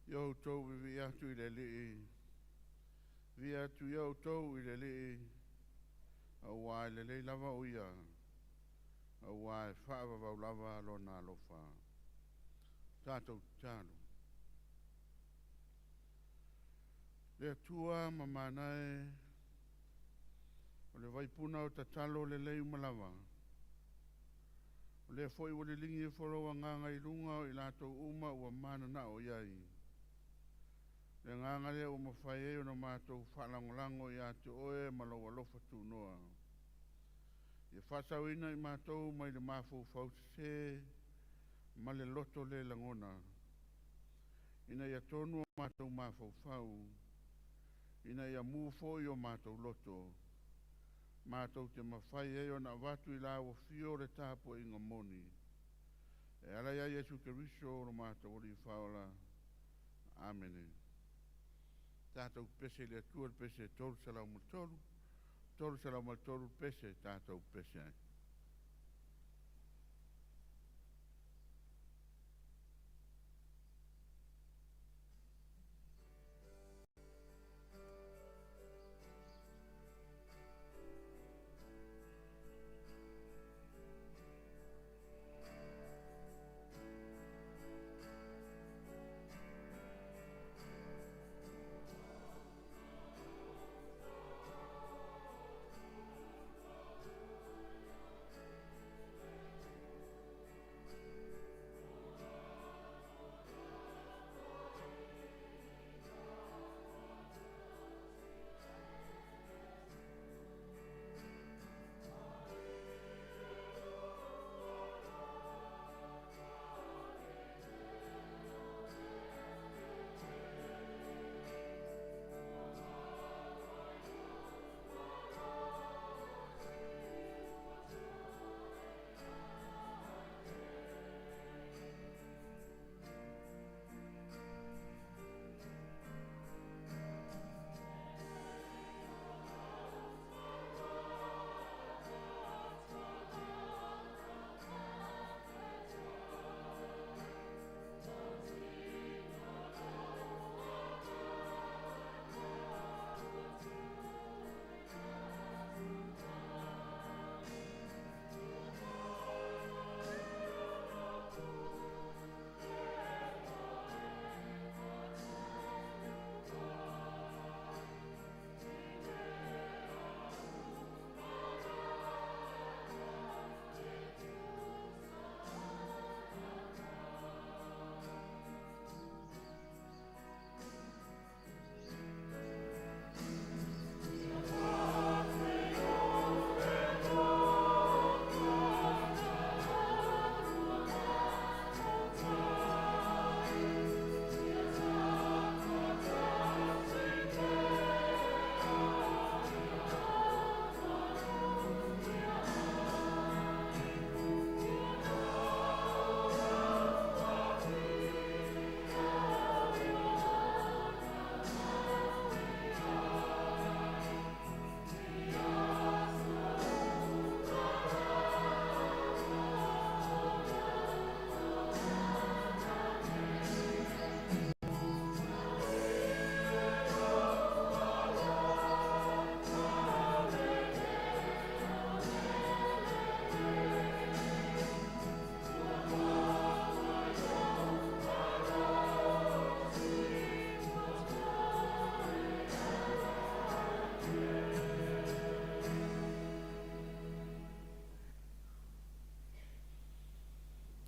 Ia outou viivii atu i le Alii, viia atu ia outou i le Alii, auā e lelei lava o Ia, auā e faavavau lava lona alofa. Tatou tatalo. Le Atua mamana e, o le vaipuna o tatalo lelei uma lava. O lea foi ua liligi ifo lou agaga i luga o i latou uma ua mananao i ai. Le agaga lea ua mafai ai ona matou faalagolago ia te oe ma lou alofa tunoa. Ia faasaoina i matou mai le mafaufau sese ma le loto le lagona, ina ia tonu o matou mafaufau, ina ia mu foi o matou loto, matou te mafai ai ona avatu i lau afio le tapuaiga moni, e ala ia Iesu Keriso lo matou Alii Faaola. Amene. Tatou pese i le Atua le pese 303, 303 pese tatou pese ai.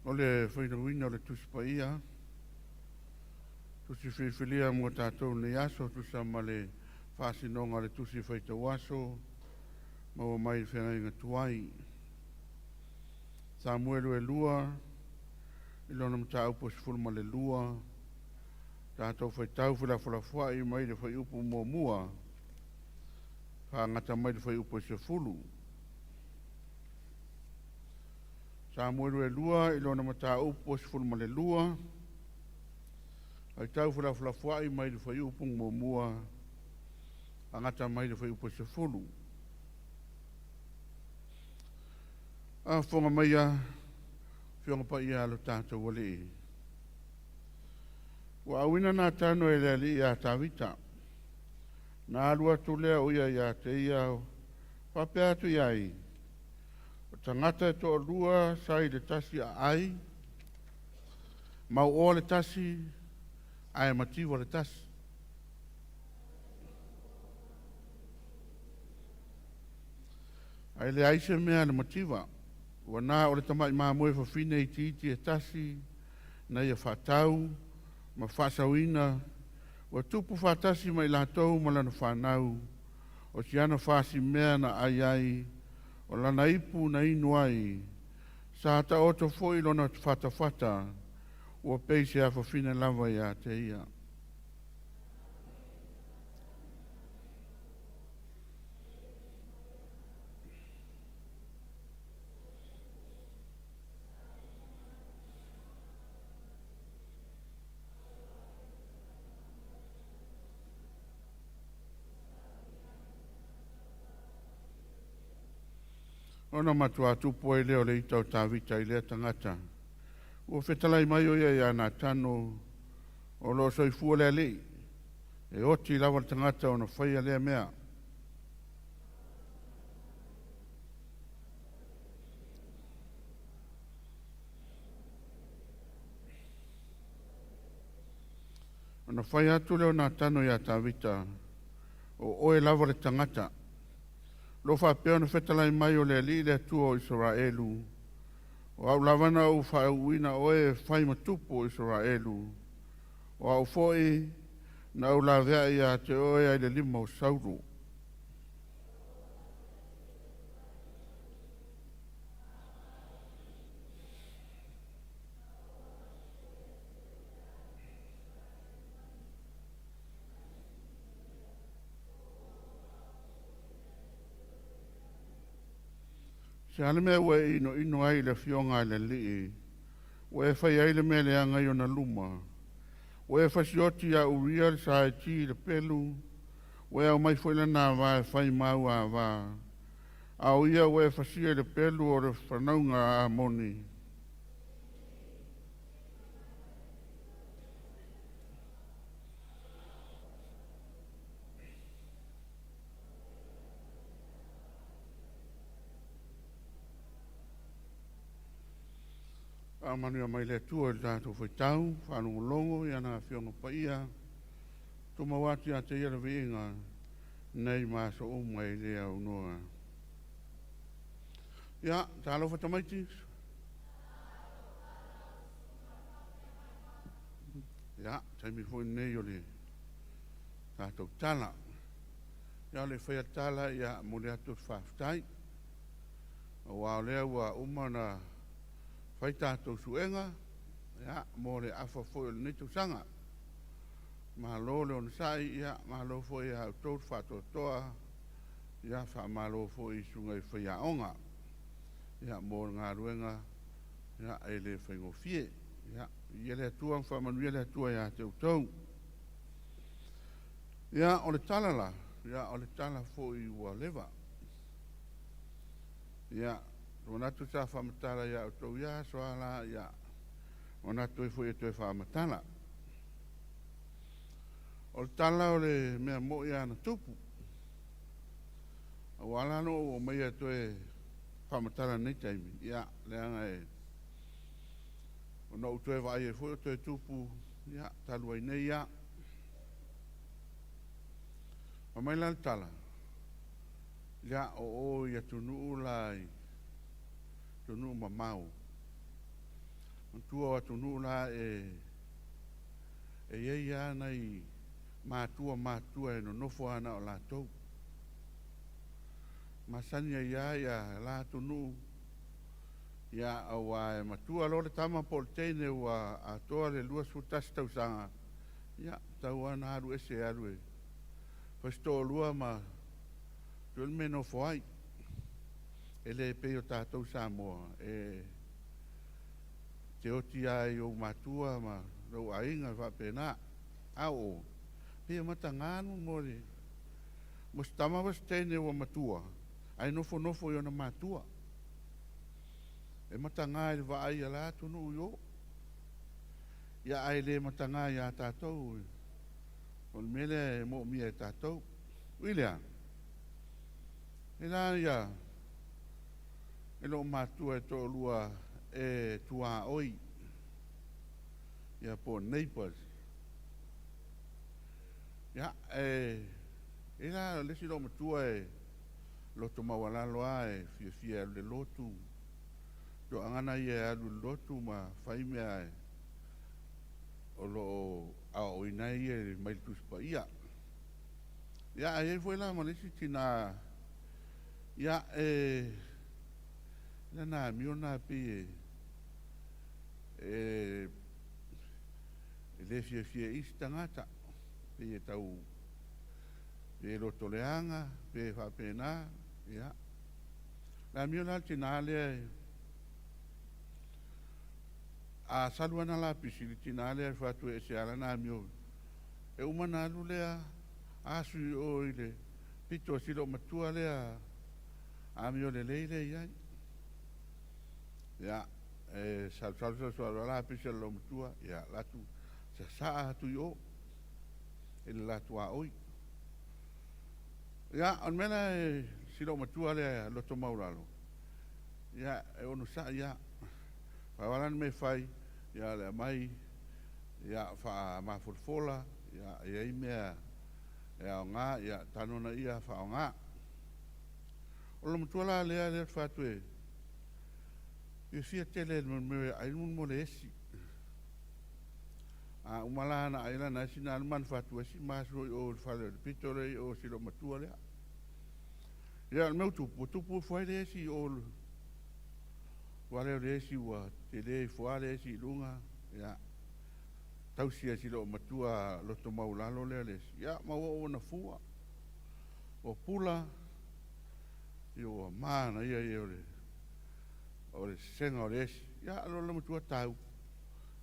O le faitauina o le Tusi Paia, tusi filifilia mo tatou nei aso tusa ma le faasinoga o le tusi faitau aso maua mai le feagaiga tuai. Samuelu e 2 i lona mataupu e 12, tatou faitau felafolafoai mai le fuaiupu muamua faagata mai le fuaiupu e 10. Samuelu e 2 i lona mataupu e 12, faitau felafolafoai mai le fuaiupu muamua agata mai le fuaiupu e 10. A fofoga mai a Afioga Paia a lo tatou Alii. Ua auina Natano e le alii iā Tavita. Na alu atu lea o ia iā te ia faapea atu i ai, o tagata e toalua sa i le tasi aai, mauoa le tasi ae mativa le tasi. Ae leai se mea a le mativa, ua na o le tama'i mamoe fafine itiiti e tasi na ia faatau ma faasaoina, ua tupu faatasi ma i latou ma lana fanau, o si ana fasimea na ai ai, o lana ipu na inu ai, sa taoto foi lona fatafata, ua pei se afafine lava ia te ia. Ona matuā tupu ai lea o le ita o Tavita i lea tagata. Ua fetalai mai o ia iā Natano, o lo o soifua le Alii, e oti lava le tagata ona faia lea mea. Ona fai atu lea o Natano iā Tavita, o oe lava le tagata. Lo faapea ona fetalai mai o le Alii le Atua o Isaraelu, o au lava na ou faauuina oe e fai ma tupu o Isaraelu, o au foi na ou laveai ia te oe ai le lima o Saulo. Se a le mea ua e inoino ai i le afioga a le Alii, ua e faia ai le mea leaga i ona luma, ua e fasioti ia Uria le Saiti i le pelu, ua e aumai foi lana ava e fai ma au ava, a o ia ua e fasia i le pelu o le fanauga a Amoni. Faamanuia mai le Atua i le tatou faitau faalogologo i ana Afioga Paia, tumau atu ia te Ia le viiga nei ma aso uma e le aunoa. Ia, talofa tamaiti. Ia, taimi foi lenei o le tatou tala. Ia, o le fai atu tala, ia momoli atu le faafetai, aua o lea ua uma ona fai tatou suega, ia, mo le afa foi o lenei tausaga. Malo le onosai, ia malo foi ia outou le faatoatoa, ia faamalo foi i susuga i faiaoga, ia, mo le galuega, ia, e le faigofie. Ia, viia le Atua ma faamanuia le Atua ia te outou. Ia, o le tala la, ia, o le tala foi ua leva. Ia, manatu sa faamatala ia outou ia aso a la, ia, manatu ai foi e toe faamatala. O le tala o le mea moi lava na tupu. Ua ala ona ou aumaia e toe faamatala i lenei taimi, ia, leaga e ona ou toe vaai ai foi o toe tupu, ia, talu ai nei lava. Fai mai la le tala, ia, o o i atunuu la i atunuu mamao, manatua o atunuu la e i ai lava nai matua matutua e nonofo lava na o latou. Masani ai lava la atunuu, ia, aua e matua loa le tama po o le teine ua atoa le 21 tausaga, ia, e tatau lava ona alu ese e alu e fai se toalua ma sue le mea e nofo ai. E le pei o tatou i Samoa, e te oti lava i ou matua ma lou aiga e faapena. A o o, pei e mataga mo se tama ma se teine ua matua ae nofonofo i ona matua. E mataga i le vaai a la atunuu i o. Ia ae le mataga iā tatou, o le mea lea e moomia e tatou. Ui lea, e la ia e loo matua e toalua e tuaoi ia po o neighbors. Ia e la le isi loomatua e loto maualalo a e fiafia e alu i le lotu, toaga na ia e alu i le lotu ma fai mea o loo aoaoina ai ia mai le Tusi Paia. Ia ae i ai foi la ma le isi tina, ia e lana amio lena pei e le fiafia i isi tagata, pei e tau pe lotoleaga pe faapena. Ia le amio la a le tina lea, a salu ana lapisi i le tina lea e fai atu e ese lava lana amio. E uma ona alu lea asu i o i le pito o si loomatua lea amio lelei lea e i ai. Ia, e salu salu salu lava lapisi a le loomatua, ia alu atu sasaa atu i o i le la tuaoi. Ia, o le mea la e si loomatua lea loto maualalo, ia e onosai lava. Pau lava la le mea e fai, ia o le aumai ia faamafolafola, ia e i ai mea e aoga, ia tago ina ia faaaoga. O le loomatua la lea ou te fai atu e fiafia tele i le mea e ai mo le esi. A uma la ona ai lana esi ona alu ma ana fatu esi ma asu ai i o i le fale o le pito lea i o i si loomatua lea. Ia o le mea ua tupu, ua tupu ifo ai le esi i o i le fale o le esi, ua tele ifo lava le esi i luga, ia tausi e si loomatua loto maualalo lea le esi, ia ma ua oo ina fua. Ua pula, ia ua manaia ia o le sesega o le esi. Ia alu loa le loomatua tau,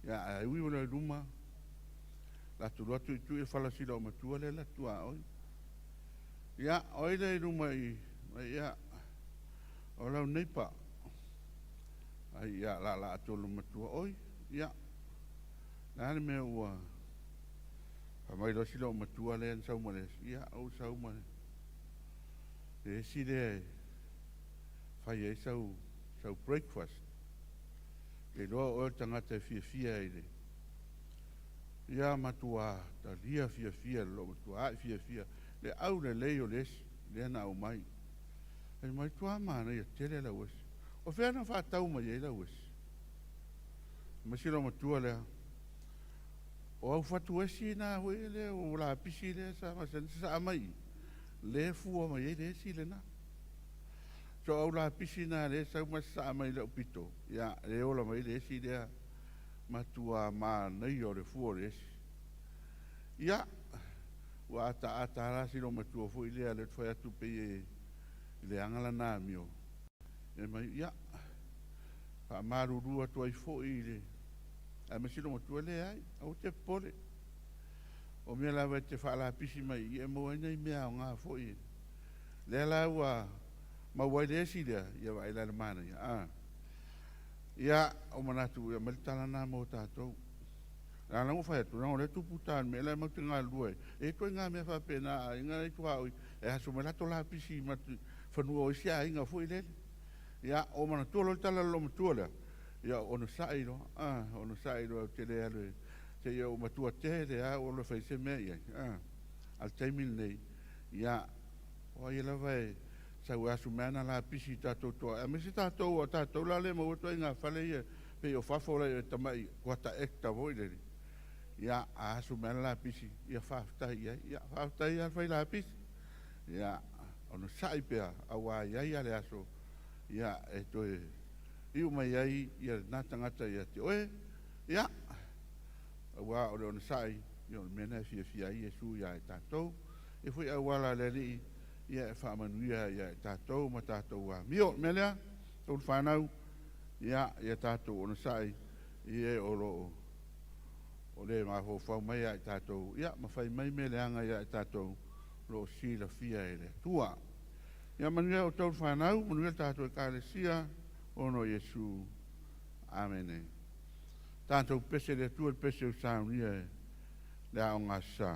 ia ae ui loa i luma, alu atu loa tuitui le fala o si loomatua lea e alu atu tuaoi. Ia, o ai lea i luma i i? Ia, o lau neighbour. Ai ia laalaa atu e le loomatua, “Oi, ia, o le a le mea ua?” Fai mai loa si loomatua lea na sau ma le esi, “Ia, ua ou sau ma le esi lea e fai ai sau breakfast. Ou te iloa o oe o le tagata e fiafia i le…” Ia matua talia fiafia e le loomatua, ae fiafia le aulelei o le esi lea na aumai. Fai mai, “Matua manaia tele lau esi. O fea na faatau mai ai lau esi?” Fai mai si loomatua lea, “O au fatu esi na foi lea o lapisi lea sa masani ona sasaa mai i i, lea e fua mai ai le esi lena. So o au lapisi na lea e sau ma sasaa mai i lau pito, ia lea e ola mai ai le esi lea, matua manaia o le fua o le esi.” Ia, ua ataata lava la si loomatua foi lea ou te fai atu pei e leaga lana amio. Fai mai, “Ia, faamalulu atu ai foi i le…” Ae fai mai si loomatua, “Leai, aua e te popole. O mea lava e te faalapisi mai i i e maua ai nai mea aoga foi. Lea la ua maua ai le esi lea, ia vaai la i le manaia.” A? Ia, ua manatu e aumai le tala lena mo tatou. Leaga o lea ua ou fai atu, leaga o lea e tupu i uta i le mea la e matou te galulue ai, e i ai ituaiga mea faapena a aiga la e i tuaoi, e asu mai latou lapisi i fanua o isi aiga foi lele. Ia, ou manatua loa le tala a le loomatua lea, ia ou onosai loa, onosai loa ou te le alu seia ou matua tele lava ou alu e fai se mea i ai. A o le taimi lenei, ia, o ai lava e sau e asu mai ana lapisi i tatou tuaoi, aemaise tatou aua o tatou la lea e maua ai ituaiga fale ia pei o fafo e tamai kuata eka foi lele, ia, a asu mai lava le lapisi, ia faafetai i ai. Ia faafetai lava le fai lapisi. Ia onosai pea aua e i ai lava le aso e toe iu mai ai lena tagata ia te oe, ia, aua o le onosai, o le mea lena e fiafia ai Iesu ia i tatou. E foi auala a le Alii e faamanuia ia i tatou ma tatou amio. O le mea lea, taulu fanau, ia tatou onosai i e o lo o o le mafaufau mai ia i tatou, ia ma fai mai mea leaga ia i tatou, o lo o silafia e le Atua. Ia manuia outou le fanau, manuia le tatou Ekalesia, ona o Iesu. Amene. Tatou pese i le Atua le pese ua saunia e le Aoga Aso Sa.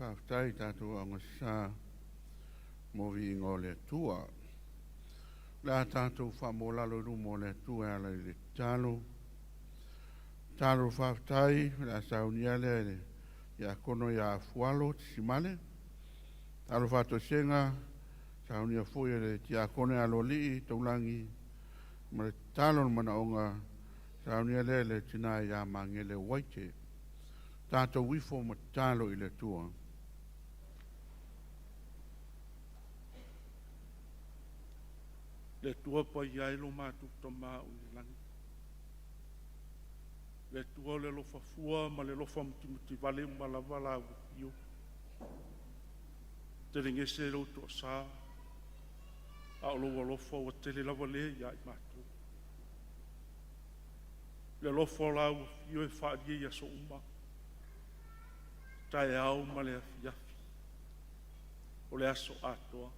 Faafetai i tatou aogasasā mo viiga o le Atua. O le a tatou faamualalalo i luma o le Atua e ala i le tatalo. Tatalo faafetai o le a saunia lea e le Tiakono ia Fualo Tisimale. Tatalo faatoesega saunia foi e le Tiakono ia Aloalii Taulagi ma le tatalo o le manaoga saunia lea e le Tina ia Magele Uaite. Tatou ifo ma tatalo i le Atua. Le Atua Paia e lo matou Tama oi le lagi, le Atua o le alofa fua ma le alofa mutimutivale uma lava lau afio. Telegese lou toasa a o lou alofa ua tele lava lea ia i matou. Le alofa o lau afio e faaalia i aso uma, taeao ma le afiafi, o le aso atoa.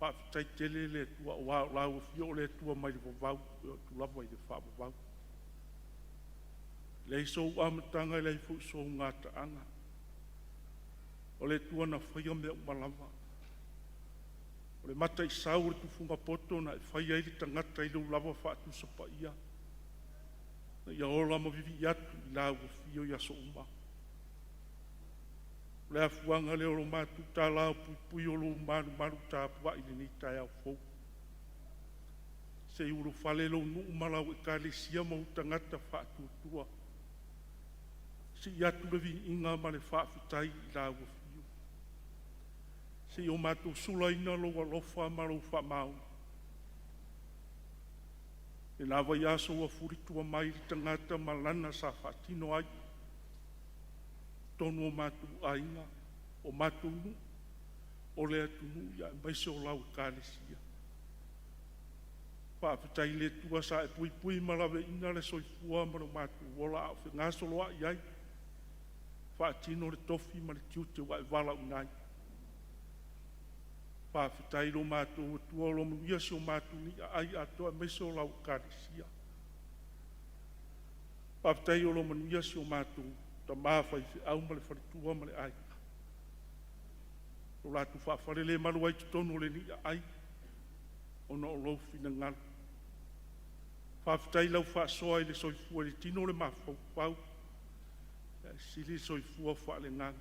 Faafetai tele le Atua aua o lau afio o le Atua mai le vavau e oo atu lava i le faavavau. E leai sou amataga e leai foi sou gataaga, o le Atua na faia mea uma lava. O le mataisau o le tufuga poto na e faia ai le tagata i lou lava faatusa paia, ina ia ola ma vivii atu i lau afio i aso uma. O le afuaga lea o lo matou talaopuipui o lou malumalu tapuai i lenei taeao fou. Se i ulufale lou nuu ma lau Ekalesia ma ou tagata faatuatua, sii atu le viiga ma le faafetai i lau afio. Se i o matou sulaina lou alofa ma lou faamaoni. I lena vaiaso ua fulitua mai le tagata ma lana sa faatino ai i totonu o matou aiga, o matou nuu, o le atunuu aemaise o lau Ekalesia. Faafetai i le Atua sa e puipui ma laveaiina le soifua ma lo matou ola a o fegasoloai ai e faatino le tofi ma le tiute ua e valaauina ai. Faafetai i lo matou Atua o lo o manuia si o matou nei aai atoa aemaise o lau Ekalesia. Faafetai o lo o manuia si o matou tama faifeau ma le faletua ma le aiga, lo latou faafalelemalu ai i totonu o lenei aai ona o lou finagalo. Faafetai i lau faasoa i le soifua i le tino le mafaufau ae sili le soifua faale-agaga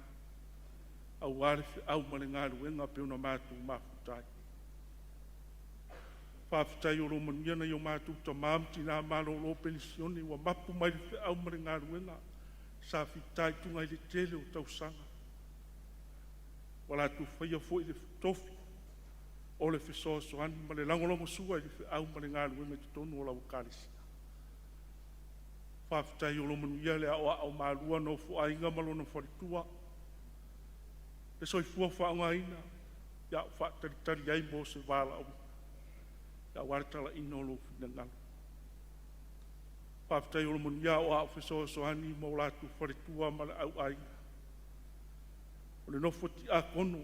aua le feau ma le galuega e pei ona matou mafuta ai. Faafetai o lo o manuia nai o matou tama ma tina malolo penisione ua mapu mai le feau ma le galuega sa fitaituga ai i le tele o tausaga, ua latou faia foi le tofi o le fesoasoani ma le lagolagosua i le feau ma le galuega i totonu o lau Ekalesia. Faafetai o lo o manuia le aoao o Malua Nofoaiga ma lona faletua, le soifua faaaogaina a o faatalitali ai mo se valaauina aua le talaiina o lou finagalo. Faafetai o lo o manuia aoao fesoasoani ma o latou faletua ma le au aiga. O le nofo tiakono,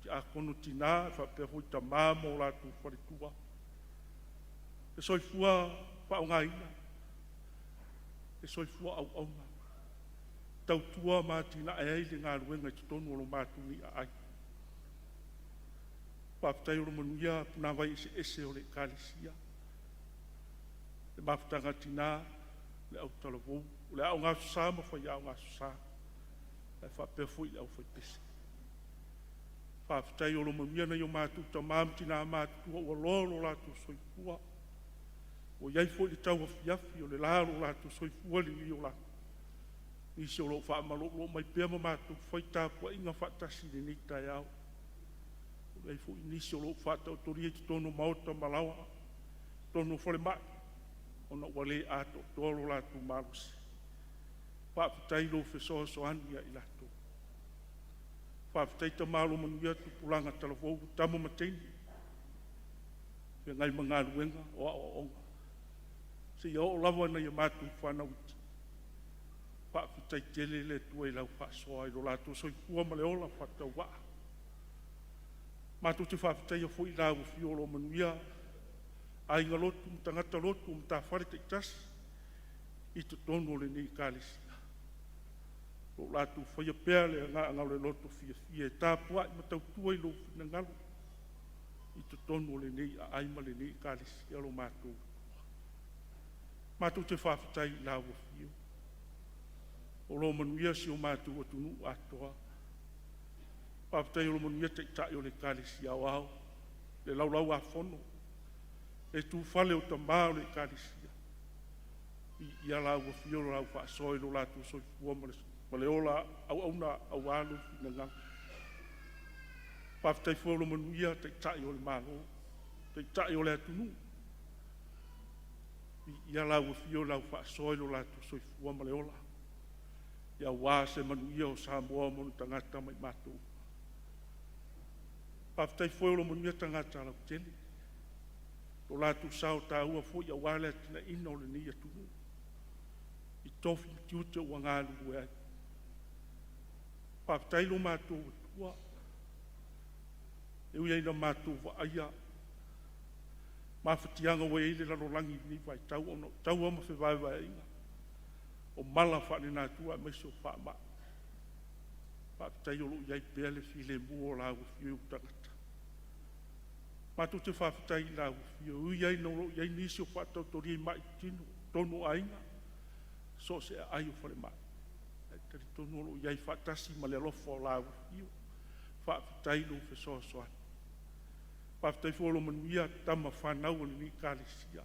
tiakono tina faapea foi tama ma o latou faletua, le soifua faaaogaina, le soifua auauna e tautua ma atinae ai le galuega i totonu o lo matou nei aai. Faafetai o lo o manuia punavai eseese o le Ekalesia, le Mafutaga a Tina, le Autalavou, o le Aoga Aso Sa ma Faiaoga Aso Sa, ae faapea foi le aufaipese. Faafetai o lo o manuia nai o matou tama ma tina matutua ua loa lo latou soifua, ua i ai foi le tauafiafi o le la o lo latou soifua lenei olaga, nisi o lo o faamalolo mai pea ma matou fai tapuaiga faatasi i lenei taeao. E i ai foi nisi o lo o faataotolia i totonu o maota ma laoa, totonu o falemai ona ua le atoatoa lo latou malosi. Faafetai i lou fesoasoani ia i latou. Faafetai tama o lo o manuia tupulaga talavou, tama ma teine, feagai ma galuega o aoaoga seia oo lava i nai a matou fanau iti. Faafetai tele le Atua i lau faasoa i lo latou soifua ma le ola faatauvaa. Matou te faafetaia foi lau afio o lo o manuia aiga lotu ma tagata lotu o matafale taitasi i totonu o lenei Ekalesia. Lo o latou faia pea le agaga o le loto fiafia e tapuai ma tautua i lou finagalo i totonu o lenei aai ma lenei Ekalesia lo matou Atua. Matou te faafetai i lau Afio, o lo o manuia si o matou atunuu atoa. Faafetai o lo o manuia Taitai o le Ekalesia Aoao, le Laulau-a-Fono, le tuufale o tama o le Ekalesia. Viia lau Afio i lau faasoa i lo latou soifua ma le ola auauna aua lou finagalo. Faafetai foi o lo o manuia Taitai o le Malo, Taitai o le atunuu. Viia lau Afio i lau faasoa i lo latou soifua ma le ola aua se manuia o Samoa ma ona tagata ma i matou uma. Faafetai foi o lo o manuia tagata lautele, lo latou sao taua foi aua le atiaeina o lenei atunuu i tofi ma tiute ua galulue ai. Faafetai i lo matou Atua, e ui lava ina matou vaaia mafatiaga ua i ai le lalolagi i lenei vaitau ona o taua ma fevaevaeaiga, o mala faalenatura aemaise o faamai, faafetai o lo o i ai pea le filemu o lau Afio i ou tagata. Matou te faafetai i lau Afio, e ui lava ina o lo o i ai nisi o faataotolia i mai tino i totonu o aiga, so o se aai o falemai, ae talitonu o lo o i ai faatasi ma le alofa o lau Afio. Faafetai i lou fesoasoani. Faafetai foi o lo o manuia tama fanau a lenei Ekalesia,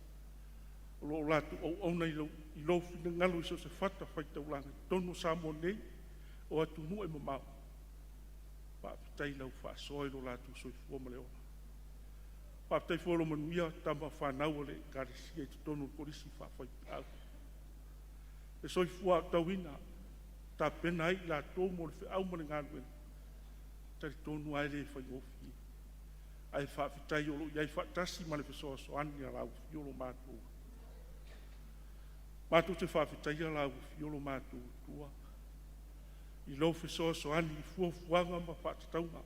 o lo o latou auauna i lou finagalo i so o se fatafaitaulaga i totonu o Samoa nei, o atunuu e mamao. Faafetai i lau faasoa i lo latou soifua ma le ola. Faafetai foi o lo o manuia tama fanau a le Ekalesia i totonu o le Kolisi Faa-Faifeau, le soifua aotauina, tapena ai i latou mo le feau ma le galuega, e talitonu lava e le faigofie. Ae faafetai o lo o i ai faatasi ma le fesoasoani a lau Afio lo matou Atua. Matou te faafetaia lau Afio lo matou Atua i lou fesoasoani i fuafuaga ma faatatauga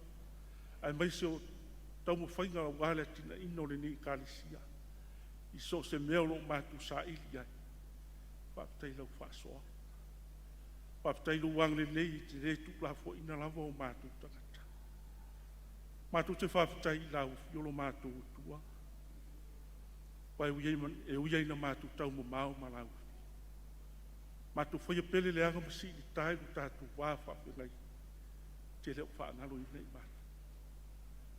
aemaise o taumafaiga aua le atiaeina o lenei Ekalesia i so o se mea o lo o matou saili i ai. Faafetai i lau faasoa, faafetai i lou agalelei e te le tuulafoaiina lava o matou tagata. Matou te faafetai i lau Afio lo matou Atua, aua e ui lava ina matou taumamao ma lau Afio, matou faia pea le leaga ma sii i le ta i lo tatou va faafeagai, e te le o faagaloina i matou.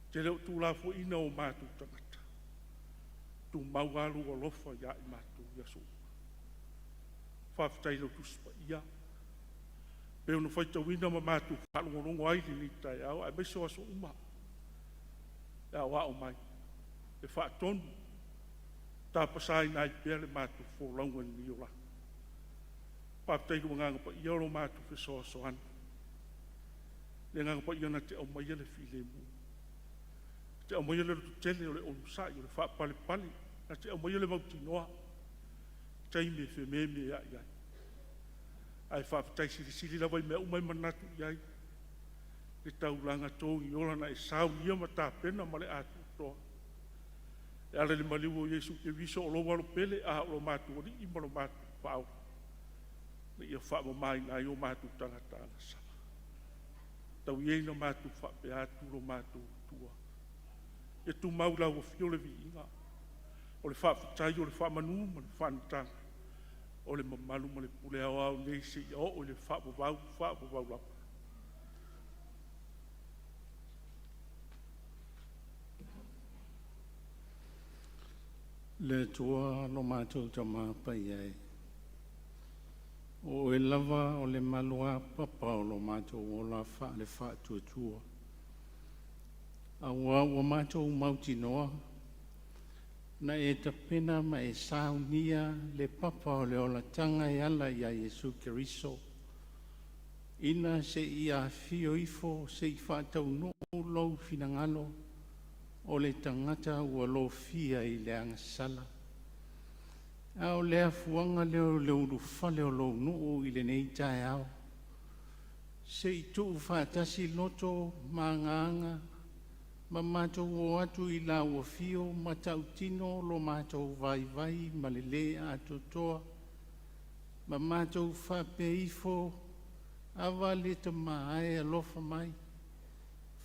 E te le o tuulafoaiina o matou tagata, e tumau lava lou alofa ia i matou i aso uma. Faafetai i lau Tusi Paia e pei ona faitauina ma matou faalogologo ai i lenei taeao aemaise o aso uma e aoao mai, e faatonu, e tapasaina ai pea le matou folauga i lenei olaga. Faafetai i lou Agaga Paia o lo matou fesoasoani, le Agaga Paia na te aumaia le filemu, na te aumaia le lototele, o le onosai, o le faapalepale, na te aumaia le mautinoa i taimi e fememeai ai. Ae faafetai silisili lava i mea uma e manatu i ai le taulaga togiola na e saunia ma tapena ma le atoatoa e ala i le maliu o Iesu Keriso o lou Alo pele, a o lo matou Alii ma lo matou Faaola, ina ia faamamaina ai o matou tagata agasala. Tau ia ina matou faapea atu lo matou Atua, ia tumau i lau Afio le viiga, o le faafetai, o le faamanu ma le faaneetaga, o le mamalu ma le pule aoao nei seia oo i le faavavau, faavavau lava. Le Atua lo matou Tama paia e, o Oe lava o le maluapapa o lo matou ola faale-faatuatua, aua ua matou mautinoa na e tapena ma e saunia le papa o le olataga e ala ia Iesu Keriso, ina se i afio ifo se i faataunuu lou finagalo o le tagata ua lofia i le agasala. A o le afuaga lea o le ulufale o lou nuu i lenei taeao, se i tuufaatasi loto ma agaga ma matou o atu i lau afio ma tautino lo matou vaivai ma le le atoatoa, ma matou faapea ifo, Ava le Tama e alofa mai,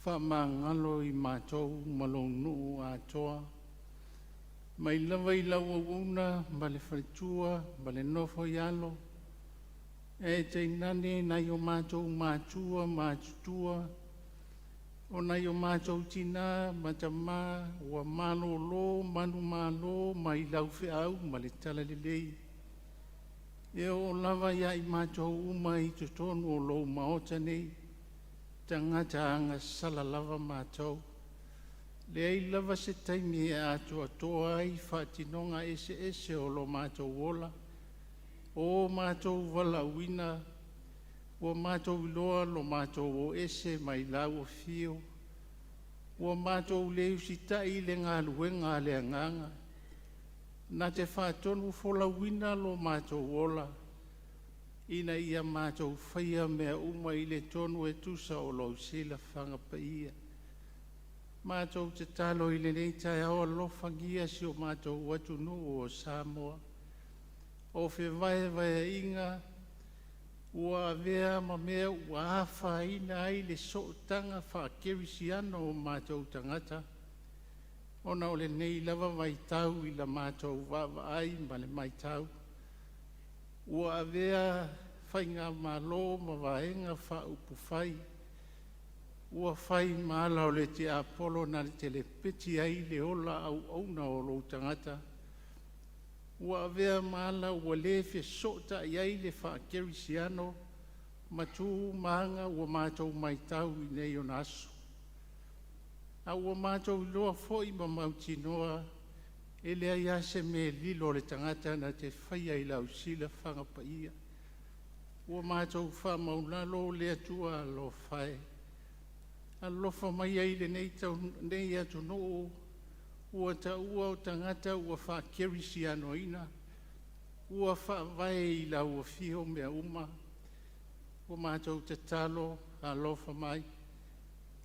faamagalo i matou ma lou nuu atoa, mai lava i lau auauna ma le faletua ma le nofo a alo, ae tainane nai o matou matua matutua, o nai o matou tina ma tamā ua malolo manumalo mai lau feau ma le talalelei, e oo lava ia i matou uma i totonu o lou Maota nei, tagata agasala lava matou. Leai lava se taimi e atoatoa ai faatinoga eseese o lo matou ola, o matou valaauina, ua matou iloa lo matou o ese mai lau afio, ua matou le usitai i le galuega a le Agaga na te faatonufolauina lo matou ola, ina ia matou faia mea uma i le tonu e tusa o lou silafaga paia. Matou tatalo i lenei taeao, alofagia si o matou atunuu o Samoa. O fevaevaeaiga ua avea ma mea ua afaina ai le sootaga faa-kerisiano o matou tagata, ona o lenei lava vaitau i la matou vaavaai ma le matau, ua avea faigamalo ma Vaega Faaupufai ua fai ma ala o le tiapolo na te lepeti ai le ola auauna o lou tagata, ua avea ma ala ua le fesootai ai le faa-kerisiano ma tu ma aga ua matou matau i nei ona aso. A ua matou iloa foi ma mautinoa, e leai lava se mea e lilo a le tagata na te faia i lau silafaga paia. Ua matou faamaualalo le Atua alofa e, alofa maia i lenei atunuu ua taua o tagata ua faakerisianoina, ua faavae i lau afio mea uma. Ua matou tatalo, alofa mai,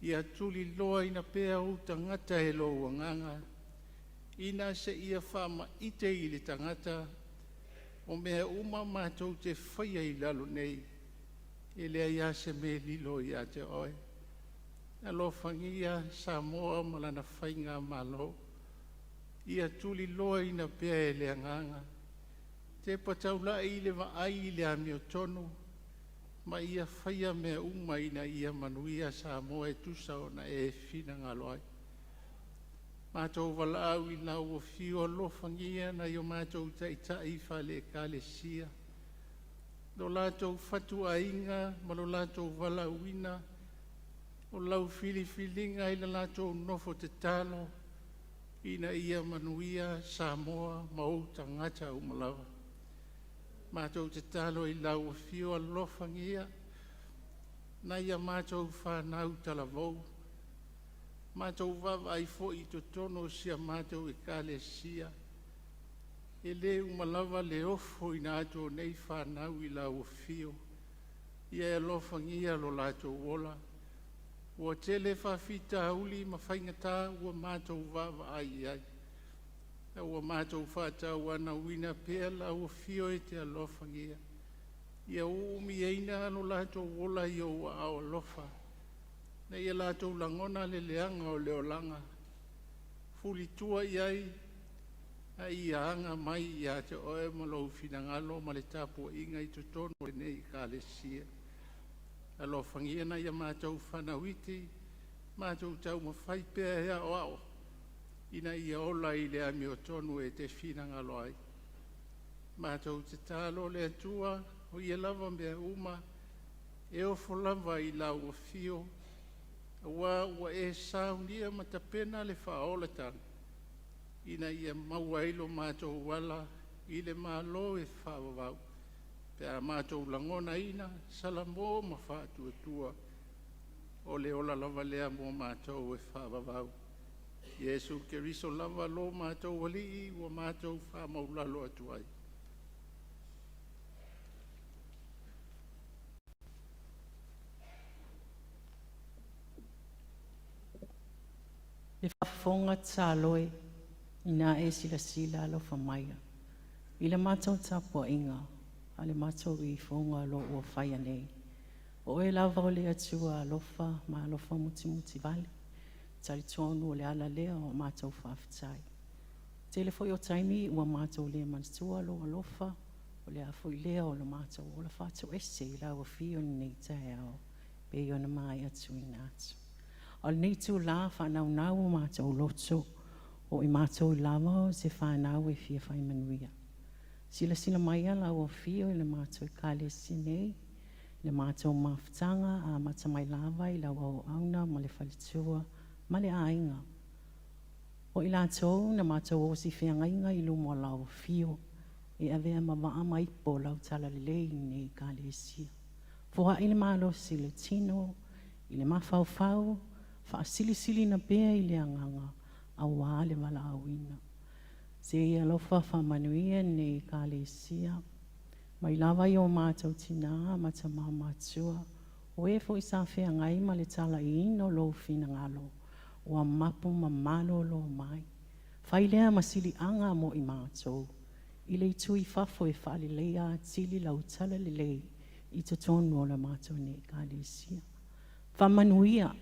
ia tuliloaina pea ou tagata e lou Agaga, ina seia faamaite i le tagata o mea uma matou te faia i lalo nei, e leai lava se mea e lilo ia te oe. Alofagia Samoa ma lana faigamalo, ia tuliloaina pea e le Agaga, tepa taulai i le vaai i le amiotonu, ma ia faia mea uma ina ia manuia Samoa e tusa ona e finagalo ai. Matou valaau i lau afio, alofagia nai o matou taitai faale-Ekalesia, lo latou fatuaiga ma lo latou valaauina, o lau filifiliga i le latou nofo tatalo ina ia manuia Samoa ma ou tagata uma lava. Matou tatalo i lau afio, alofagia nai a matou fanau talavou, matou vaavaai foi i totonu o si a matou Ekalesia, e le uma lava le ofoina atu o nei fanau i lau afio. Ia e alofagia lo latou ola, ua tele faafitauli ma faigata ua matou vaavaai i ai, a ua matou faatauanauina pea lau afio e te alofagia. Ia uumiaina lo latou ola i ou aao alofa, ina ia latou lagona le leaga o le olaga, fulitua i ai a ia aga mai ia te oe ma lou finagalo ma le tapuaiga i totonu o lenei Ekalesia. Alofagia nai a matou fanau iti, matou taumafai pea e aoao ina ia ola i le amiotonu e te finagalo ai. Matou tatalo le Atua o ia lava mea uma e ofo lava i lau afio, auā ua e saunia ma tapena le faaolataga ina ia maua ai lo matou ala i le Malo e faavavau, pe a matou lagonaina salamo ma faatuatua, o le ola lava lea mo matou e faavavau. Iesu Keriso lava lo matou Alii ua matou faamaualalo atu ai. Le faafofoga tatalo e, ina e silasila alofa maia i le matou tapuaiga a le matou ifoga o lo o ua faia nei. O oe lava o le Atua alofa ma alofa mutimuti vale. Talitonu o le ala lea o matou faafetai. Tele foi o taimi ua matou le manatua lou alofa, o le a foi lea o le matou ola faatoese i lau afio i lenei taeao, pei ona maea tuuina atu. O lenei itulā faanaunau o matou loto, o i matou lava o se fanau e fia fai manuia. Silasila maia lau afio i le matou Ekalesia nei, le matou mafutaga amata mai lava i lau auauna ma le faletua ma le aiga. O i latou na matou osi feagaiga i luma o lau afio, e avea ma vaa ma ipo o lau talalelei i lenei Ekalesia. Foai le malosi i le tino, i le mafaufau, faasilisiliina pea i le agaga, auā le valaauina. Se i alofa faamanuia lenei Ekalesia, mai lava i o matou tinā ma tamā matutua, o e foi sa feagai ma le talaiina o lou finagalo, ua mapu ma malolo mai. Fai lea ma siliaga mo i matou, i le itu i fafo e faaleleia atili lau talalelei i totonu o le matou nei Ekalesia. Faamanuia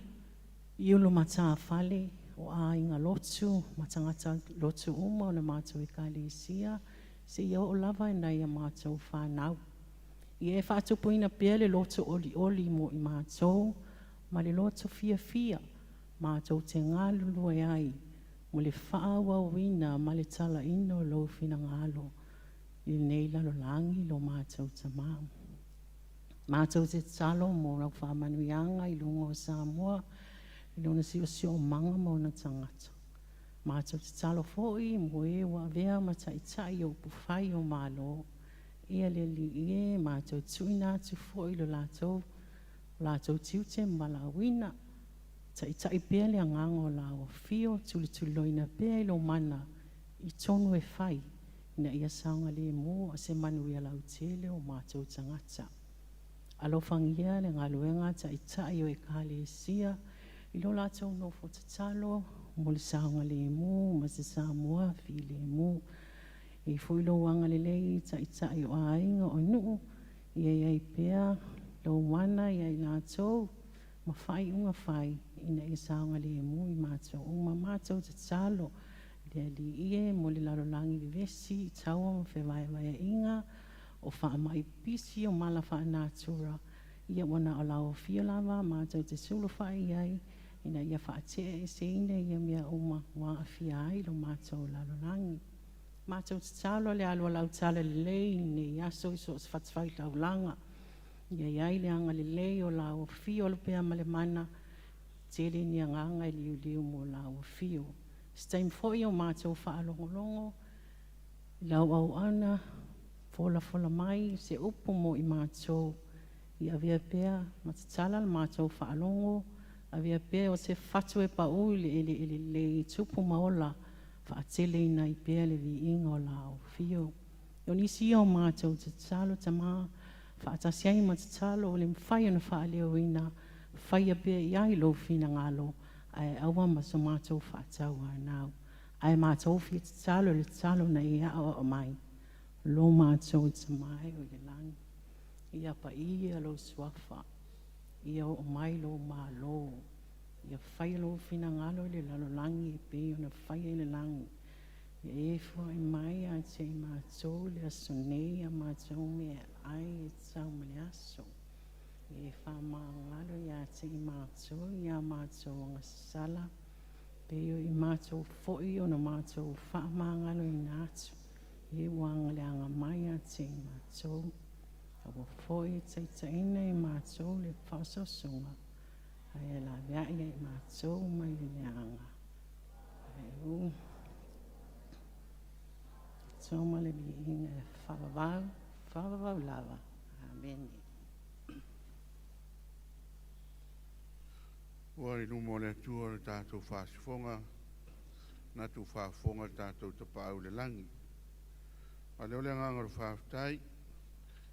i ulumatafale o aiga lotu ma tagata lotu uma o le matou Ekalesia, seia oo lava i nai a matou fanau. Ia e faatupuina pea le loto olioli mo i matou, ma le loto fiafia, matou te galulue ai mo le faaauauina ma le talaina o lou finagalo i lenei lalolagi lo matou Tamā. Matou te tatalo mo lau faamanuiaga i luga o Samoa, i lona siosiomaga ma ona tagata. Matou tatalo foi mo e ua avea ma taitai o upufai o Malo. Ia le Alii e, matou tuuina atu foi lo latou tiute ma valaauina. Taitai pea le agaga o lau afio, tulituliloaina pea i lou mana i tonu e fai, ina ia saogalemu se manuia lautele o matou tagata. Alofagia le galuega taitai o Ekalesia i lo latou nofo tatalo mo le saogalemu ma se Samoa filemu. E i ai foi lou agalelei i taitai o aiga o nuu, ia i ai pea lou mana ia i latou ma faaiuga fai ina ia saogalemu i matou uma. Matou tatalo le Alii e mo le lalolagi vevesi i taua ma fevaevaeaiga, o faamai pipisi o mala faalenatura, ia ua na o lau afio lava matou te sulufai i ai, ina ia faate'eseina ia mea uma ua aafia ai lo matou lalolagi. Matou tatalo le alu o lau talalelei i lenei aso i so o se fatafaitaulaga, ia i ai le agalelei o lau afio o le pea ma le mana, tele ni agaga e liuliu mo lau afio. Se taimi foi o matou faalogologo i lau auauna folafola mai se upu mo i matou, ia avea pea ma tatala le matou faalogo, avea pea o se fatu e pau i le eleele lelei e tupu ma ola, faateleina ai pea le viiga o lau afio. O nisi ia o matou tatalo Tamā, faatasi ai ma tatalo ua le mafai ona faaleoina, faia pea i ai lou finagalo, ae aua ma so matou faatauanau. Ae matou fia tatalo i le tatalo na e aoao mai, lo matou Tamā e oi le lagi, ia paia lou suafa, ia oo mai lou Malo, ia faia lou finagalo i le lalolagi e pei ona faia i le lagi. Ia e foai mai ia te i matou i le aso nei a matou meaai e tatau ma le aso. Ia e faamagalo ia te i matou ia matou agasala, pei o i matou foi ona matou faamagaloina atu e ua agaleaga mai ia te i matou. Aua foi e taitaiina i matou i le faaosoosoga, ae laveai ia i matou mai le leaga. Ae u toma le viiga e faavavau, faavavau lava. Amene. Ua i luma o le Atua le tatou faasifoga, na tu faafofoga le tatou Tapaau i le lagi. A lea o le agaga o le faafetai,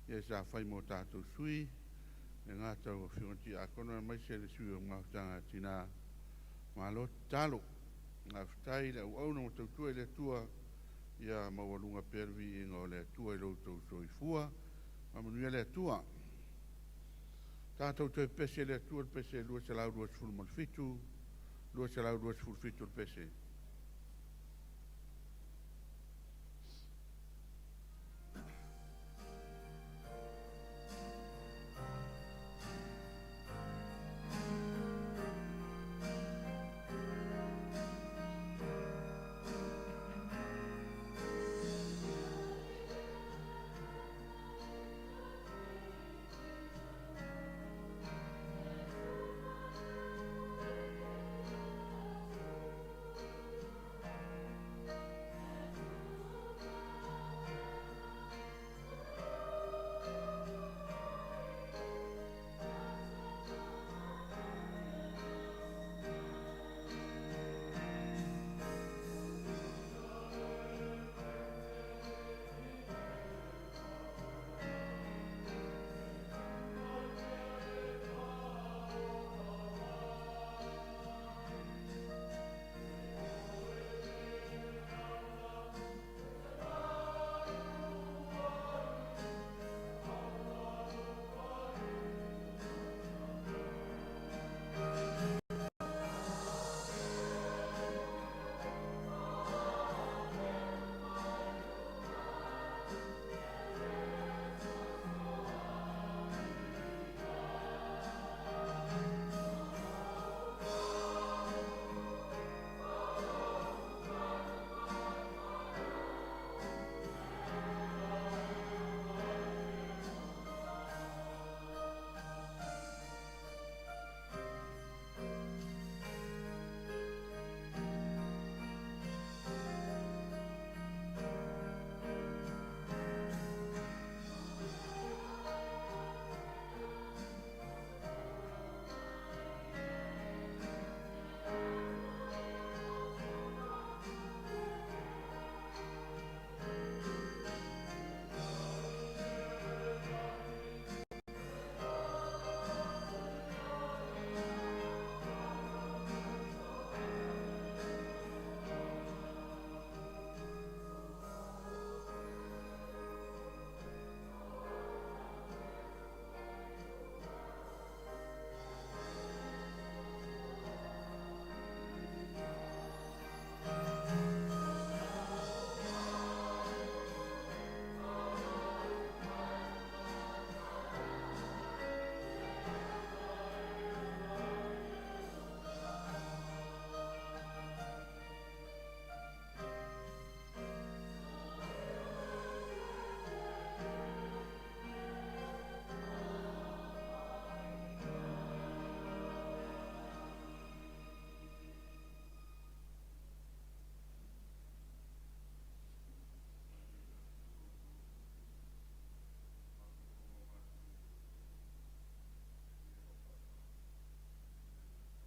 ia sa fai mo tatou sui, e le gata o afioga i tiakono aemaise le sui o le Mafutaga a Tina. Malo tatalo, faafetai le auauna ua tautua i le Atua, ia maualuga pea le viiga o le Atua i lo outou soifua. Faamanuia le Atua. Tātou toe pese le Atua le pese 227, 227 le pese.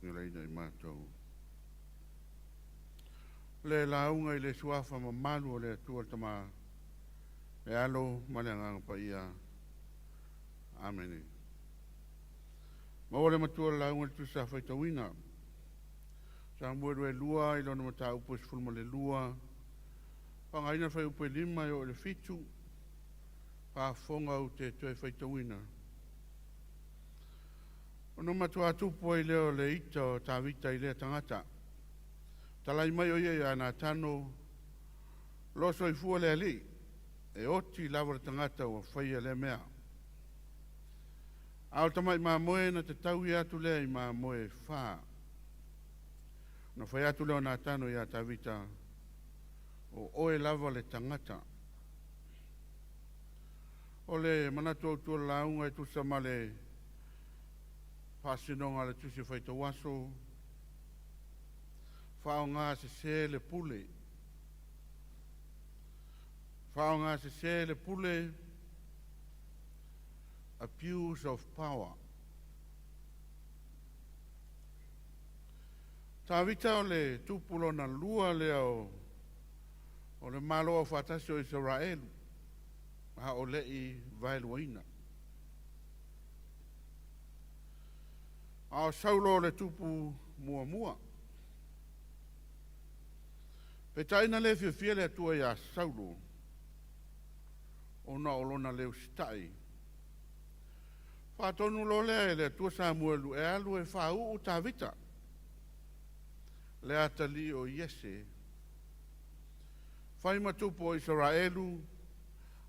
Laina i mātou. Le launga i le suafa mamalu o le Atua le Tama, le Alo ma le Agaga Paia. Amene. Maua le matua le lauga le tusa faitauina. Samuelu e 2 i lona mataupu e 12, whangaina whai upe 5 i o le 7, whaafonga u te toe faitauina. Ono matua tupu ai leo le ita o Tavita i lea tangata. Talai mai o ia ia Natano, loso i fua le ali, e oti lava le tangata ua whaia le mea. A o tamai mamoe na te tau i atu lea i mamoe whā. Na whai atu leo Natano ia Tavita, o oe lava le tangata. O le manatu au tua launga e tusa ma le whaasinonga le tusi whaitawaso, whaonga se se le pule. Whaonga se se le pule, abuse of power. Tavita o le tupulona lua lea o le malo au whatasi o Israelu, a o le i vaeluaina. A o Saulo le tupu mua mua. Petaina le fiafia le Atua ia Saulo, ona o lona leo sitai. Faatonu loa lea e le Atua Samuelu e alu e faauu Tavita, le atalii o Iese, fai ma tupu o Isaraelu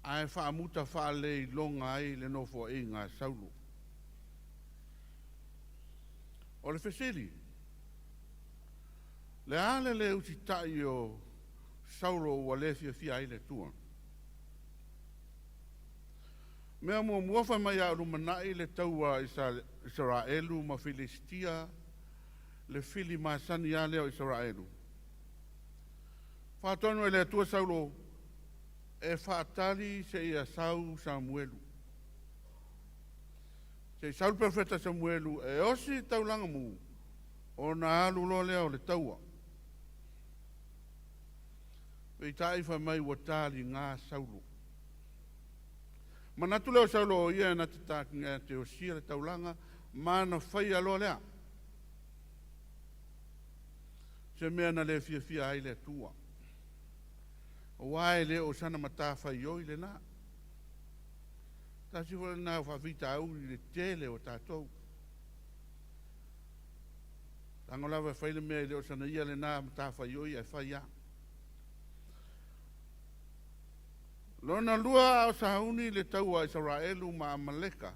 ae faamuta faaleiloga ai le nofoaiga a Saulo. O le fesili, le a le lē usitai o Saulo ua le fiafia ai le Atua? Mea muamua fai mai a o lumanai le taua a Isaraelu ma Filisitia, le fili masani lava lea o Isaraelu. Faatonu e le Atua Saulo e faatali seia sau Samuelu. Se i sau le perofeta Samuelu e osi le taulaga mu, ona alu loa lea o le taua. Peitai fai mai ua taliga Saulo. Manatu lea o Saulo o ia na te osia le taulaga ma na faia loa lea. Se mea na le fiafia ai le Atua. Aua e le o sana matafaioi lena. Tasi foi lena o faafitauli i le tele o tatou. Tago lava e fai le mea e le o sana ia lena matafaioi ae fai lava. Lona lua a o sauni le taua a Isaraelu ma Amaleka.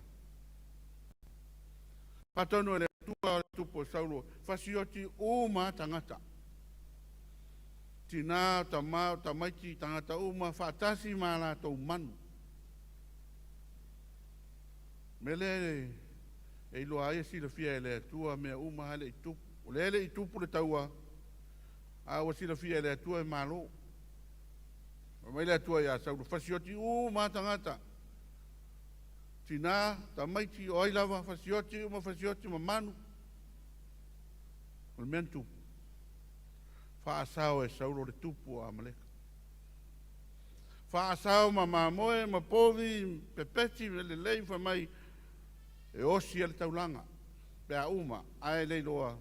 Faatonu e le Atua le tupu o Saulo, fasioti uma tagata. Tina, tama, tamaiti, tagata uma, faatasi ma latou manu. Mele e iloa ai e silafia e le Atua mea uma lava le i tupu. O lea e le i tupu le taua, a ua silafia e le Atua e malo. Fai mai le Atua ia Saulo, fasioti uma tagata. Tina, tamaiti, o ai lava, fasioti uma, fasioti ma manu. O le mea na tupu. Faasao e Saulo le tupu o Amaleka. Faasao ma mamoe, ma povi, pepeti, me lelei, fai mai, e osi e le taulaga, pe a uma, ae le iloa,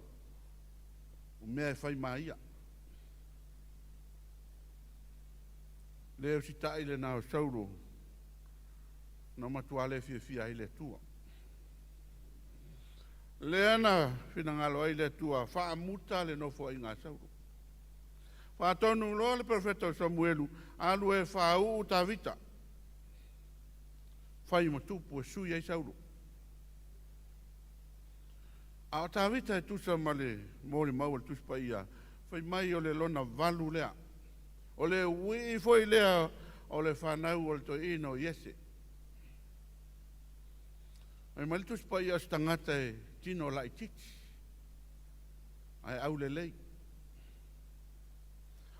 o mea e fai ma ia. Le usitai lena o Saulo, na matua le fiafia ai le Atua. Lea na finagalo ai le Atua, faamuta le nofoaiga a Saulo. Faatonu loa le perofeta o Samuelu, alu e faauu Tavita, fai ma tupu e sui ai Saulo. A o Tavita e tusa ma le molimau a le Tusi Paia, fai mai o le lona 8 lea. O le uii foi lea o le fanau o le toeaina o Iese. Fai mai le Tusi Paia o se tagata e tino laitiiti, ae aulelei.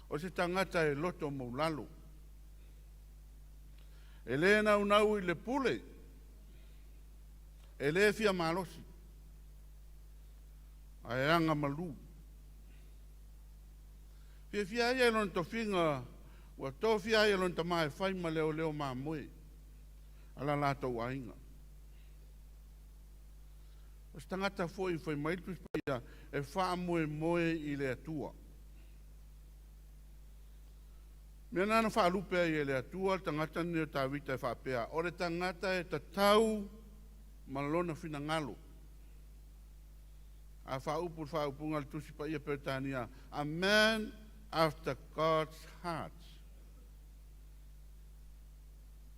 O se tagata e loto maulalo. E le naunau i le pule, e le fia malosi, ae aga malu. Fiafia ai e lona tofiga, ua tofia ai e lona tama e fai ma leoleo mamoe a la latou aiga. O se tagata foi fai mai le Tusi Paia e faamoemoe i le Atua. Mea na faalupe ai e le Atua le tagata lenei o Tavita e faapea, o le tagata e tatau ma lona finagalo. A faaupu le faaupuga a le Tusi Paia Peretania, a man after God's heart.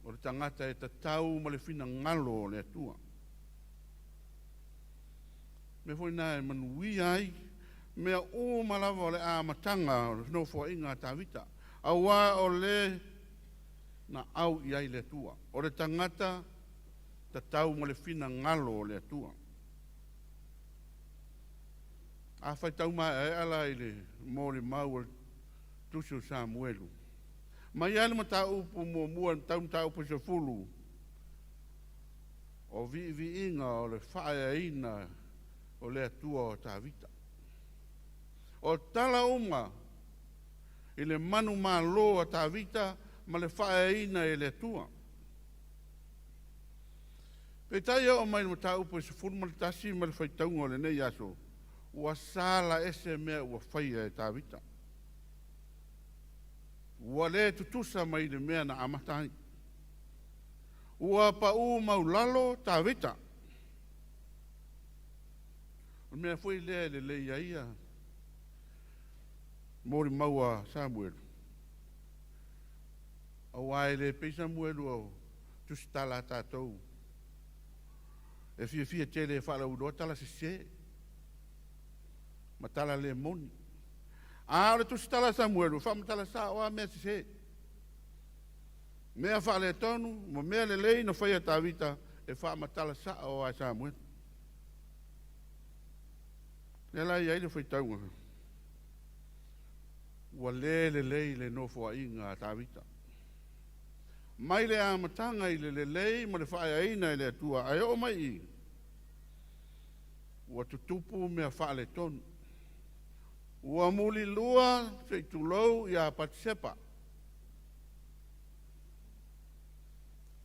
O le tagata e tatau ma le finagalo o le Atua. Mea foi na e manuia ai, mea uma lava o le amataga o le nofoaiga a Tavita. Aua o le na au i ai le Atua. O le tagata tatau ma le finagalo o le Atua. A faitau maeaea la i le molimau o le Tusi o Samuelu. Mai lava le mataupu muamua tau mataupu 10, o viiviiga o le faaeaina o le Atua o Tavita. O tala uma i le manumalo a Tavita ma le faaeaina e le Atua. Peitai e oo mai le mataupu e 11 ma le faitauga o lenei aso, ua sala ese mea ua faia e Tavita. Ua le tutusa mai le mea na amata ai. Ua pau maulalo Tavita. O le mea foi lea e lelei ai ia molimau a Samuelu, auā e le pei Samuelu o tusitala a tatou e fiafia tele e faalauiloa tala sesē ma tala le moni. A o le tusitala a Samuelu e faamatala sa'o lava mea sesē, mea faaletonu ma mea lelei na faia e Tavita e faamatala sa'o lava e Samuelu. Lea la e i ai le faitauga, ua le lelei le nofoaiga a Tavita. Mai le amataga i le lelei ma le faaeaina e le Atua, ae oo mai i i, ua tutupu mea faaletonu. Ua mulilua se i tulou ia Patisepa.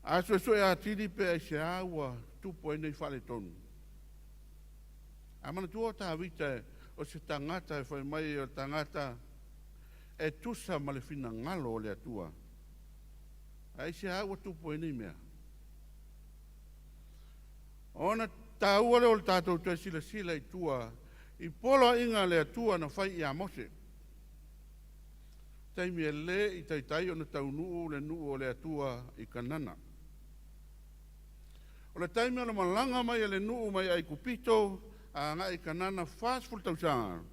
A suesue atili pe aisea ua tutupu ai nei faaletonu. A manatua o Tavita o se tagata e fai mai o le tagata e tusa ma le finagalo o le Atua. Aisea ua tupu ai nei mea? Ona taua lea o le tatou toe silasila i tua i poloaiga a le Atua na fai ia Mose. Taimi e lē i taitai ona taunuu le nuu o le Atua i Kanana. O le taimi o le malaga mai a le nuu mai Aikupito agai i Kanana 40 tausaga.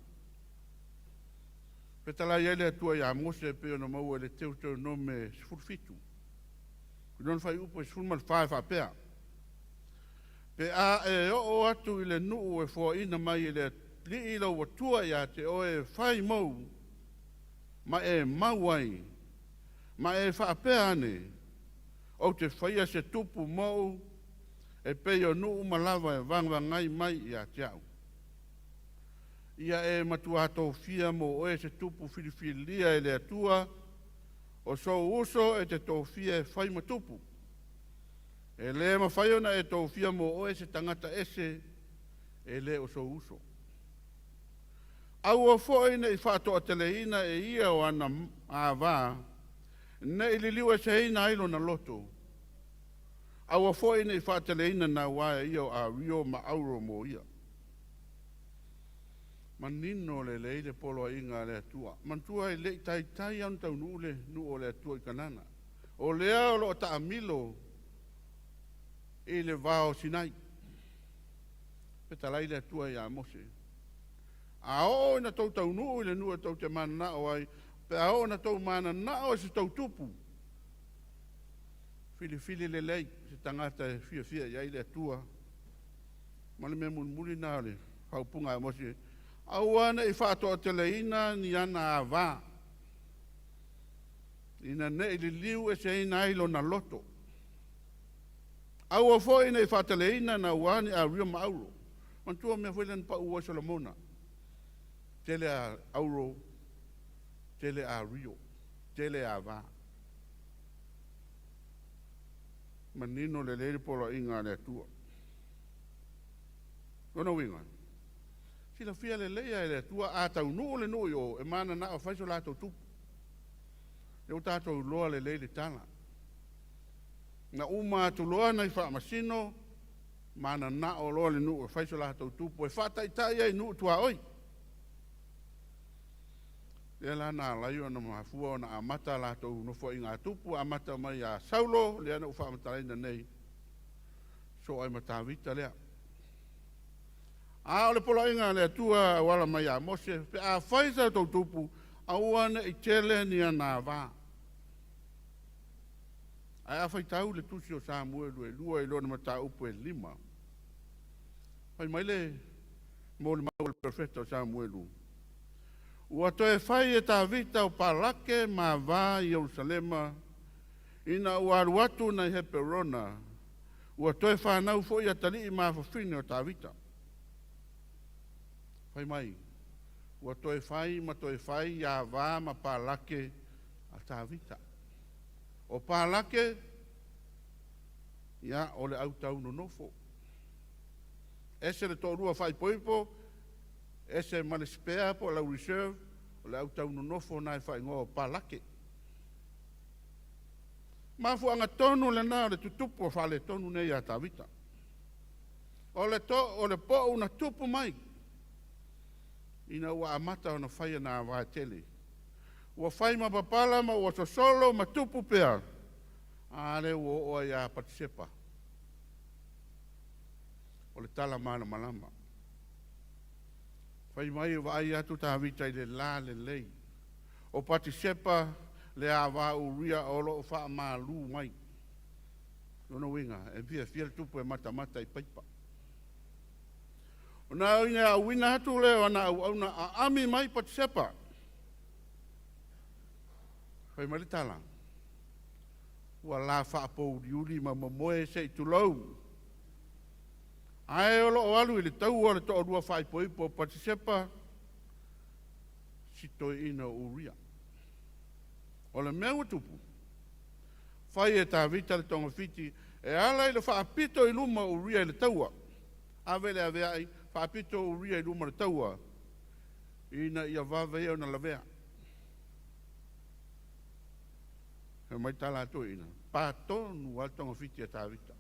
Fetalai ai le Atua ia Mose e pei ona maua i le Teutonome 17. I lona fuaiupu e 14 e faapea: Pe a e oo atu i le nuu e foaina mai e le Alii lou Atua ia te oe e fai mou, ma e mau ai, ma e faapea ane, ou te faia se tupu mou e pei o nuu uma lava e vagavagai mai ia te au. Ia e matuā tofia mo oe se tupu filifilia e le Atua, o sou uso e te tofia e fai ma tupu. E le mafai ona e tofia mo oe se tagata ese e le o sou uso. Aua foi ne i faatoateleina e ia o ana ava, ne i liliueseina ai lona loto. Aua foi ne i faateleina nauā e ia o ario ma auro mo ia. Manino lelei le poloaiga a le Atua. Manatua e le i taitai ona taunuu le nuu o le Atua i Kanana. O lea o lo o taamilo i le vao o Sinai. Fetalai le Atua ia Mose. A oo ina tou taunuu i le nuu e tou te mananao ai, pe a oo ina tou mananao i se tou tupu, filifili lelei se tagata e fiafia i ai le Atua. Ma le mea mulimuli lena o le faaupuga a Mose, aua ne i faatoateleina ni ana ava, ina ne i liliueseina ai lona loto. Aua foi ne i faateleina nauā ni ario ma auro. Manatua mea foi lea na pau ai Solomona. Tele a auro, tele ario, tele ava. Manino lelei le poloaiga a le Atua. Lona uiga, silafia lelei e le Atua a taunuu le nuu i o, e mananao e fai so latou tupu. Lea ua tatou iloa lelei le tala. Na uma atu loa nai faamasino, mananao loa le nuu e fai so latou tupu, e faataitai ai i nuu tuaoi. Lea la na ala ai ona mafua ona amata latou nofoaiga tupu, amata mai ia Saulo, lea na ou faamatalaina nei, soo ai ma Tavita lea. A o le poloaiga a le Atua auala mai ia Mose, pe a fai sa tou tupu, aua ne i tele ni ana ava. Ae a faitau le tusi o Samuelu e 2 i lona mataupu e 5, fai mai le molimau a le perofeta o Samuelu, ua toe fai e Tavita o palake ma ava i Ierusalema, ina ua alu atu nai Heperona, ua toe fanau foi atalii ma afafine o Tavita. Fai mai, ua toe fai ma toe fai ava ma palake a Tavita. O palake, ia, o le autau nonofo. Ese le toalua faaipoipo, ese ma le spare po o lau reserve, o le autau nonofo na e faaigoa o palake. Mafuaaga tonu lena o le tutupu o faaletonu nei ia Tavita. O le pou na tupu mai Ina ua amata ona fai ana ava e tele. Ua fai ma papala ma ua sosolo ma tupu pea. A lea ua oo ai ia Patisepa. O le tala malamalama. Fai mai e vaai atu Tavita i le lalelei o Patisepa le ava Uria o loo faamalu mai. Lona uiga e fiafia le tupu e matamata i paipa. Ona ina auina atu lea o ana auauna aami mai Patisepa. Fai mai le tala, ua la faapouliuli ma momoe se i tulou. Ae o loo alu i le taua le toalua faaipoipo o Patisepa, si toeaina o Uria. O le mea ua tupu, fai e Tavita le togafiti e ala i le faapito i luma o Uria i le taua. Ave le aveai, faapito Uria i luma o le taua, ina ia vave ai ona lavea. Fai mai le tala a toeaiina, patonu lava le togafiti a Tavita.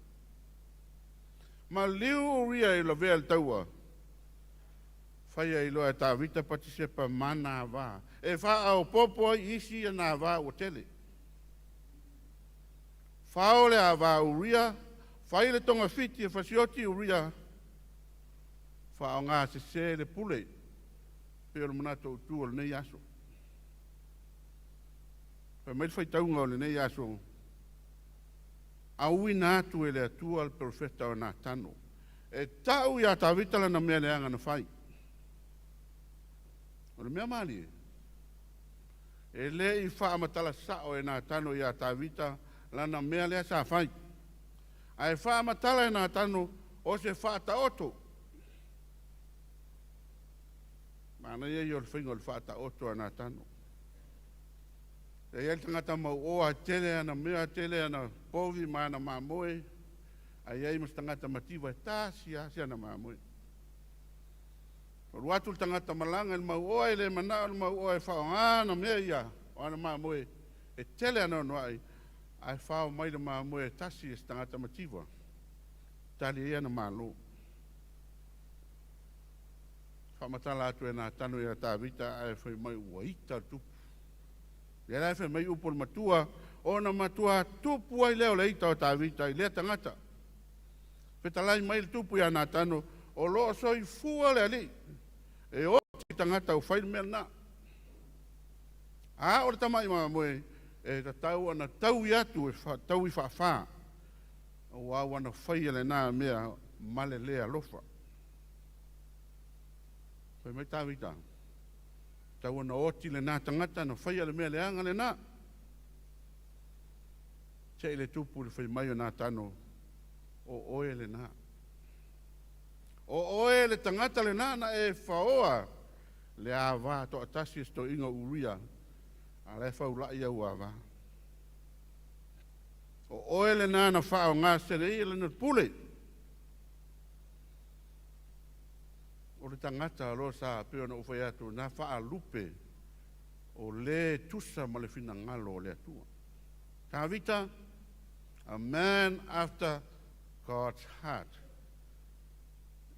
Maliu Uria i lavea i le taua, fai ai loa e Tavita Patisepa ma na ava, e faaopoopo ai i isi ana ava ua tele. Fao le ava a Uria, fai le togafiti e fasioti Uria, faaaoga sese le pule, pei o le manatu autu o lenei aso. Fai mai le faitauga o lenei aso, auina atu e le Atua le perofeta o Natano e ta'u iā Tavita lana mea leaga na fai. O le mea malie, e le i faamatala sa'o e Natano iā Tavita lana mea lea sa fai, ae faamatala e Natano o se faataoto. Manaia ia o le faiga o le faataoto a Natano. E i ai le tagata mauoa, tele ana mea, tele ana povi ma ana mamoe, ae i ai ma se tagata mativa e tasi lava si ana mamoe. Alu atu le tagata malaga i le mauoa, e le manao le mauoa e faaaoga ana mea ia, o ana mamoe, e tele ana anoai, ae fao mai le mamoe e tasi e se tagata mativa, tali ai ana malo. Faamatala atu e Natano ia Tavita ae fai mai ua ita le tupu. Lea la e fai mai upu o le matua, ona matua tupu ai lea o le ita o Tavita i lea tagata. Fetalai mai le tupu ia Natano, o loo soifua le Alii, e oti tagata ua fai le mea lena. A o le tama'i mamoe, e tatau ona taui atu e taui faafa, auā ua na faia lena mea ma le le alofa. Fai mai Tavita, tau ona oti lena tagata na faia le mea leaga lena. Se i le tupu le fai mai o Natano, o oe lena. O oe le tagata lena na e faoa le ava toatasi e se toeaina o Uria, a la e faulai au ava. O oe lena na faaaoga seleia lana pule. O le tagata loa sa pei ona ou fai atu na faalupe o le tusa ma le finagalo o le Atua. Tavita, a man after God's heart,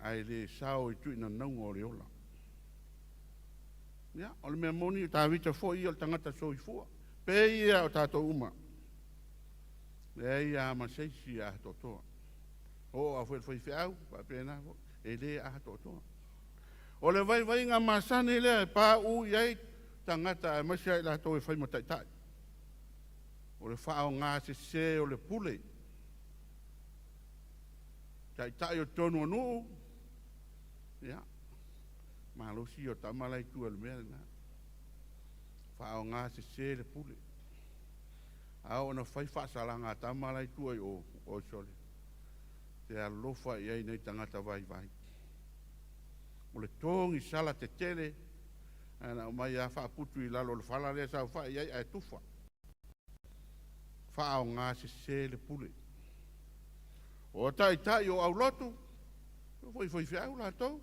ae le sao i tuinanauga o le ola. Ia, o le mea moni, o Tavita foi ia o le tagata soifua, pe ia o tatou uma. Leai lava ma se isi e atoatoa. Oo lava foi i le faifeau, faapena foi, e le atoatoa. O le vaivaiga masani lea e pauu i ai tagata aemaise ai latou e fai ma taitai. O le faaaoga sese o le pule. Taitai o totonu o nuu, ia, malosi ia o tama la e i tua i le mea lena. Faaaoga sese le pule. A oo ina fai faasalaga a tama la e i tua i o, oi sole, te alofa i ai nei tagata vaivai. O le togisala tetele, ae na aumai lava faaputu i lalo o le fala lea e saofai ai ae tufa. Faaaoga sese le pule. O taitai o aulotu, foi faifeau latou,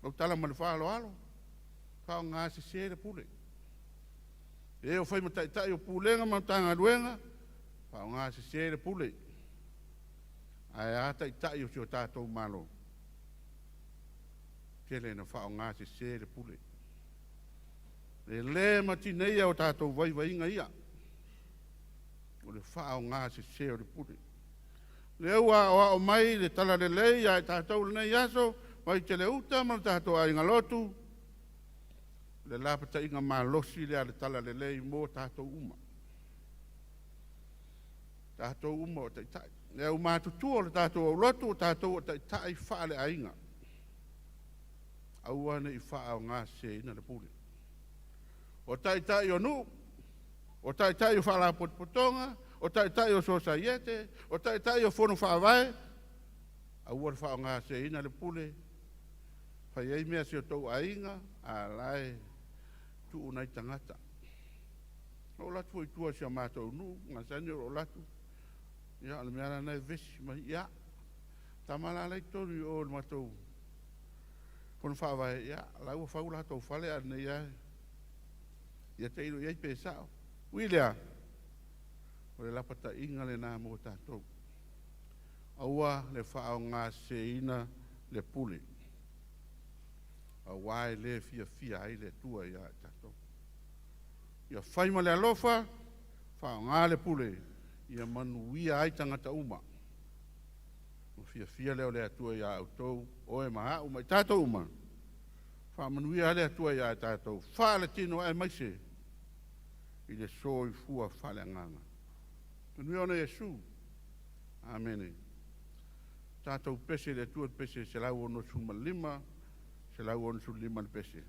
lau tala ma le faaaloalo, faaaoga sese le pule. E o fai ma taitai o pulega ma Matagaluega, faaaoga sese le pule. Ae a taitai o si o tatou Malo? Tele ina faaaogasesē le pule. E le matineia o tatou vaivaiga ia, o le faaaogasesē o le pule. Lea ua aoao mai le talalelei ia i tatou i lenei aso, Vaitele-uta ma le tatou aiga lotu, le lapataiga malosi lea a le talalelei mo tatou uma. Tatou uma o taitai. Le aumatutua o le tatou aulotu, o tatou o taitai faaleaiga. Aua ne i faaaogaseseina le pule. O taitai o nuu, o taitai o faalapotopotoga, o taitai o sosaiete, o taitai o fono faavae, aua le faaaogaseseina le pule, fai ai mea a si o outou aiga, a o la e tuu nai tagata. Na ou alu atu foi i tua i si o matou nuu, masani ona ou alu atu, ia o le mea lava lena e vevesi mai, ia, tama la la e i totonu i o i le matou fono faavae, ia, o la ua fau o latou fale, a o lenei lava, ia tailo i ai pe sao. Ui i lea, o le lapataiga lena mo tatou. Aua le faaaogaseseina le pule, aua e le fiafia ai le Atua ia i tatou. Ia fai ma le alofa, faaaoga le pule, ia manuia ai tagata uma. Ona fiafia lea o le Atua ia outou, oe ma au ma i tatou uma, faamanuia ai le Atua ia i tatou faaletino aemaise i le soifua faaleagaga. Manuia ona Iesu. Amene. Tatou pese i le Atua i le pese 165, 165 le pese.